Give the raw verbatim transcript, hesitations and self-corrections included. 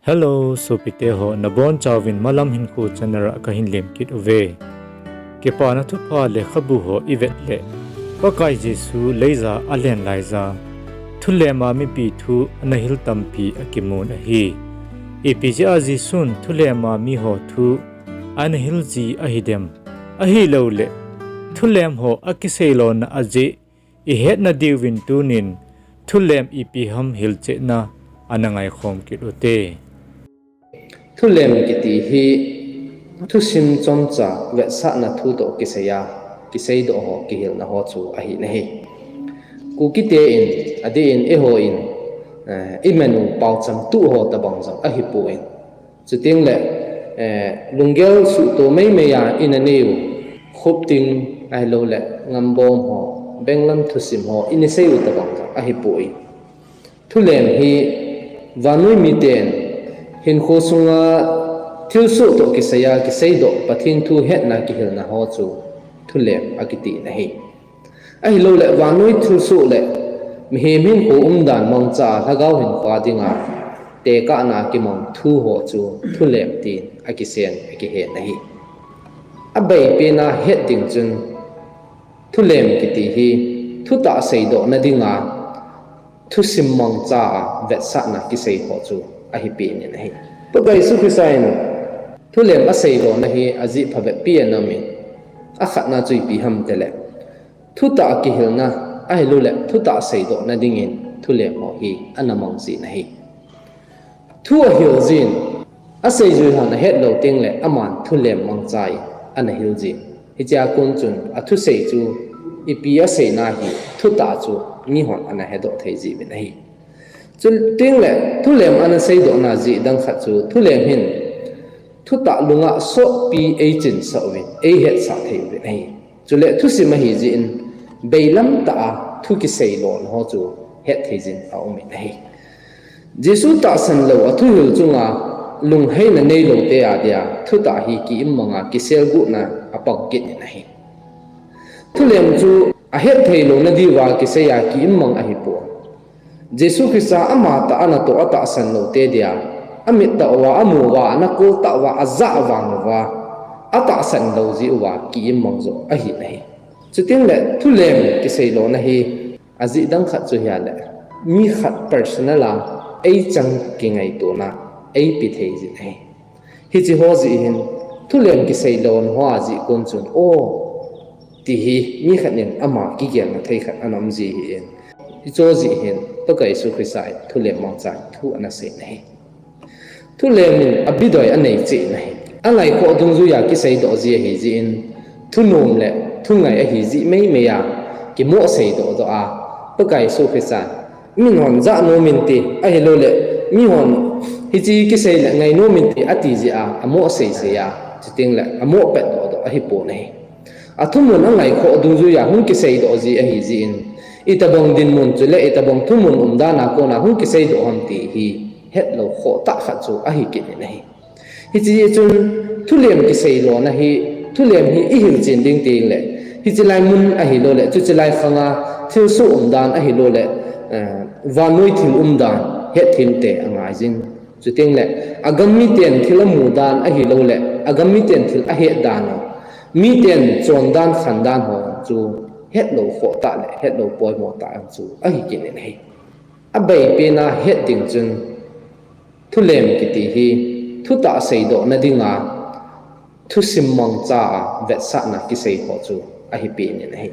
Hello, sopite ho, nabonchauvin Malam Hinkho channel a kahin lemkit uve. Kipana Thupha lekhabu ho ivet le, Pakai Jesu leiya alen laiya, thulema mipi thu ana hil tampi akimun ahi. Ipi jeh a Jesun thulema miho thu ana hilji ahidem? Ahilouleh, thulem ho akiseilona ajeh ihetna diuvin tunin thulem ipi ham hilchetna ana ngaikhom kit ute. Thulem kiti hi thusim chomcha vetsahna thu toh kiseiya, kiseidoh ho, kihilna ho chu ahi nahi. Kukite in, adeh in, eihon, eh, imanu paocham tuh ho tobang jong ahipon, chutengle, eh, lunggel suhto meimeiya ina neiu khopting ahilouleh ngambom ho, benglam thusim ho ina seiu tobang jong ahipoi. Thulem hi vannoi miten hinkho sunga thilsoh toh kiseiya, kiseidoh, Pathen thu hetna kihilna ho chu thulem akiti nahi. Ahilouleh vannoi thilsoh le mihem hinkho umdan mangcha, lhagao hinkho dinga tekahna kimang thu ho chu thulem tin akisen, akihen ahi. Abeipena het ding chun thulem kiti hi thutah seidohna dinga thusim mangcha a vetsahna kisei ho chu ahipen in ahi. Pakai Jesu Christa in thulem aseilona hi ajeh phabeppi ana umin, akhatna chu ipi ham itile, thutah kihilna ahilouleh thutah seidohna dingin thulem ho hi ana mang jin ahi. Thu ahil jin, aseijui hon ahet lou tengle aman thulem mangcha in ana hil jin. Hichea kon chun athusei chu, ipi aseina hi thutah chu mihon ana hedoh thei jiuvin ahi. Chutengle thulem ana seidohna jeh dang khat chu thulem hin thutah lunga sotpi eichinsah uvin, eihetsah thei uvin ahi. Chule thusim ahijeh in beilam tah a thu kiseilona ho chu hetthei jin aumin ahi. Jesu tahsan lou athuhil chunga lungheina neilou te adia thutah hi ki-immanga kiselguhna apang kit in ahi. Thulem chu ahetthei louna diuva kiseiya ki-immang ahipon, Jesu Christa amatah a anatoh atahsan lou te dia, amittah uva, amu uva, anakoltah uva, ajah vang uva, atahsan lou jeh uva ki-immang joh ahi nahi. Chutengle thulem kiseilona hi ajeh dang khat chu hia le, mi khat personal a eichang kingaitona eipe thei jin ahi. Hiche ho jeh hin thulem kiseilona hoa jeh kon chun, o, ti hi mi khat in ama kigelna thei khat ana um ji ahin. Hiche ho jeh hin Pakai Jesu Christa in thulem mangchan thu ana sei nahi. Thulem in abidoi anei cheh nahi. Angaikhoh dungjuiya kiseidoh ji ahi jeh in, thunom le thungai ahi jeh meimeiya kimoh seidoh doh a, Pakai Jesu Christan, mihon jah nom inte, ahilouleh mihon hiche kisei le ngai nom inte ati jeh a, amoh seisei a, chutengle amoh petdoh doh ahipon ahi. Athumun angaikhoh dungjuiya hung kiseidoh ji ahi jeh in, itobang dinmun chule itobang thumun umdan a kona hung kiseidoh ham ti hi hetlou khohtah khat chu ahi kit in ahi. Hiche jeh chun thulem kiseilona hi, thulem hi ihilchen ding tengle, hiche lai mun ahilouleh chuche lai khanga thilsoh umdan ahilouleh, eh, vannoi thil umdan hetthemte angaijin. Chutengle agam miten thil amudan ahilouleh agam miten thil ahetdan u, miten chondan khandan ho chu hetlou khohtah le hetlou poimo tah chu ahi kit in ahi. Abeipena het ding chun, thulem kiti hi thutah seidohna dinga thusim mangcha a vetsahna kisei ho chu ahi pen in ahi.